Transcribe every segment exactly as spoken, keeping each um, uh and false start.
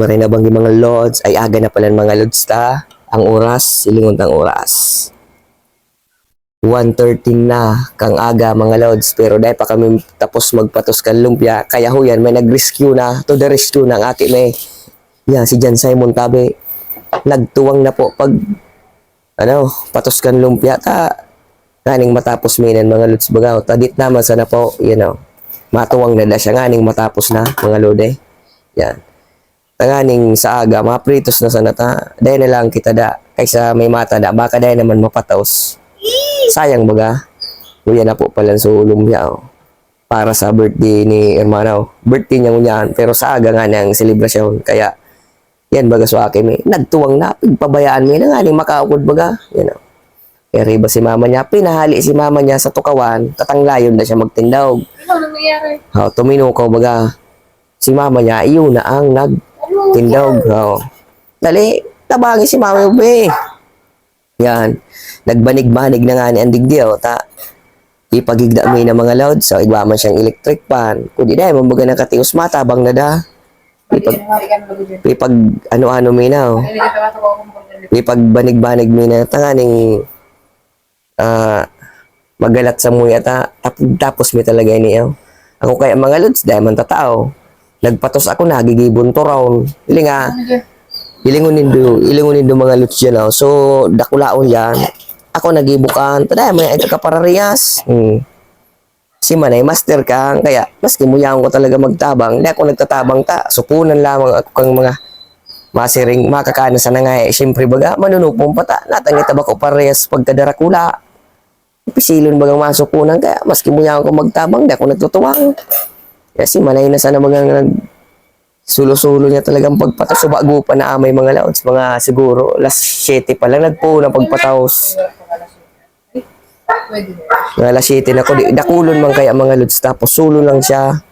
Maray na banggi, mga lods, ay aga na pala, mga lods, ta. Ang oras, silingon tang oras. One thirty na kang aga, mga lods, pero dai pa kami tapos magpatos kan lumpia. Kaya huyan, may nag-rescue na, to the rescue na ang aki may. Yan, si John Simon Tabe. Nagtuwang na po pag, ano, patos kan lumpia. Ta, nganing matapos minan, mga lods, bagaw. Tadit naman sana po, you know. Matuwang na da siya nganing matapos na, mga lode. Yan. Tanganing sa aga, mapritos na sana ta. Dai na lang kita da, kaysa may mata da, baka dai naman mapatos. Sayang baga. Uya na po pala sa lumpia, oh. Para sa birthday ni hermano. Birthday niya ngunyan, pero sa aga nga niyang selebrasyon. Kaya, yan baga sa akin, eh. Nagtuwang na, pigpabayaan mo yun, nga ni makaukod baga. Yan, oh. Kaya riba si mama niya, pinahali si mama niya sa tukawan, tatanglayon na siya magtindog. Ano nangyayari? Oh, tuminukaw baga. Si mama niya, iyon na ang nagtindog. Oh. Dali, tabangi si mama, be. Yan. Nagbanig-banig na nga ni ang digdi, oh. Ta, ipagigda mi na, mga lods. So, igwa man siyang electric fan. Kung di dahil, mambaga nakatios, matabang na da. Ipag, ipag ano-ano mi na, oh. Ipagbanig-banig mi na. Tanganing, ah, magalat sa muya ta. Tap-, tapos mi talaga ini, oh. Ako kaya, mga lods, dahil man tatao. Nagpatos ako, nagigibon to round. Hiling nga, hilingon nindo, hilingon nindo, mga lods, yan, oh. So, dakulaon yan. Ako nagibukan, taday, may ito kaparariyas. Hmm. Si Manay, master kang, kaya, maski muyaon ko talaga magtabang, hindi ako nagtatabang ta. Supunan lamang ako kang mga masiring, makakain sa nangay. Siyempre, baga, manunupong pa ta. Natangit ta bako parehas pagkadarakula. Pisilon bagang masukunan, kaya maski muyaon ko magtabang, di ako nagtutuwang. Kaya si Manay na sana bagang nag-, sulo-sulo niya talagang pagpatos. So, bago pa na amay, mga lods, mga siguro alas siyete pa lang, nagpuon ang pagpataos. Mga alas siyete na ko, di, dakulon man kaya, mga lods, tapos sulo lang siya.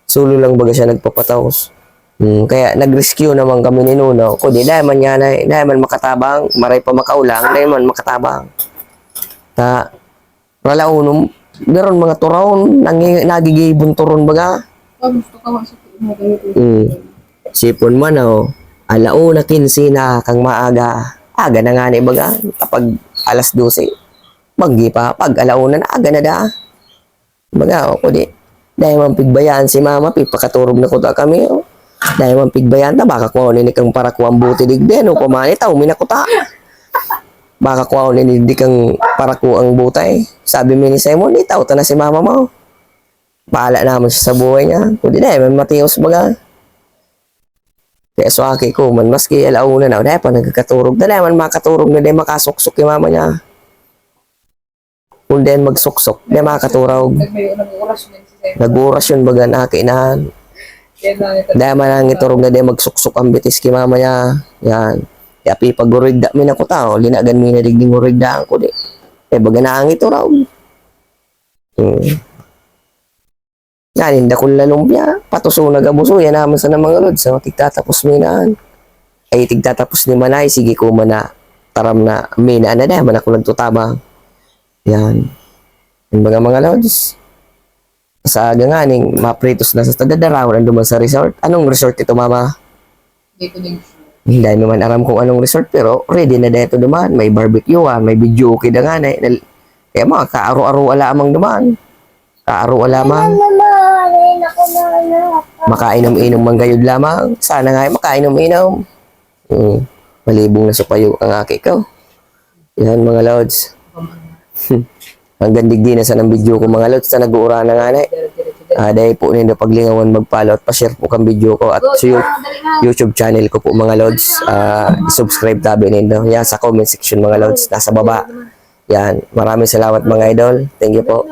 Sulo lang baga siya nagpapataos. Hmm, kaya nag-rescue naman kami ni Nuno. Kung di, dahil man yan ay, dahil man makatabang, maray pa makaulang, dahil man makatabang. Ta, ralaon, meron mga turon, nangi-, nagigibon turon baga. Pag gusto ka masuk-, mga ganito. Hmm. Sipon man, oh. Alauna kinse na kang maaga. Aga na nga ni baga, kapag alas dose. Banggi pa, pag alauna na, aga na da. Baga, o, kung di, dahil man pigbayaan si mama, pipakaturog na kuta kami, oh. Dahil man pigbayaan ta, baka kuha ni kang parakuang buti digdi, ano, pamani, tao, minakuta. Baka kuha ni di kang parakuang butay. Sabi mi ni Simon, "Itaw ta na si mama mo." Bahala naman siya sa buhay niya. Kung di, dahil man matios baga. Kaya swaki ko man, maski alauna na, dahil pa nagkakaturog. Dahil man makaturog na, dahil makasuksok yung mama niya. Kung di yan magsuksok, di yan makaturog. Nag-, may, nag-oras yun si Sir. Nag-oras yun, baga na, kainan. Yan lang ito. Dahil man ang iturog na di yan magsuksok ang bitis ki mama niya. Yan. Kaya pipag-urigda mi na kuta, oh. Linagan mi na digding urigdaan ko, di. Eh, baga na ang iturog. Hmm. Yan, yung dakul na lumpia, patuso na gabuso, yan naman sa mga lods, so, tigtatapos mi na. Ay, tigtatapos ni Manay, sige ko man na, taram na, mi na, ano na, man ako nagtutabang. Yan. Yung mga, mga lods. Sa aga nga, ning mapritos na sa tadadaraw, nandun man sa resort. Anong resort ito, mama? Hindi ko din sure. Hindi naman aram kung anong resort, pero ready na dito duman. May barbecue, ah, may video okay na nga na. Kaya mga kaaro-aro lamang duman. Kaaro lamang. Ano, mama? Ay, naku, mama. Makainom-inom man gayud lamang. Sana nga ay makainom-inom. Hmm. Malibong na sa payo ang aki ko. Yan, mga lods. Hanggang digdi na sa nang video ko, mga lods, na nag-uura na nga na eh. Ah, dahil po nindo paglingawan, mag-follow at pa-share po kang video ko at sa You-, YouTube channel ko po, mga lods. Ah, subscribe tabi nindo. Yan, sa comment section, mga lods, nasa baba. Yan, maraming salamat, mga idol. Thank you po.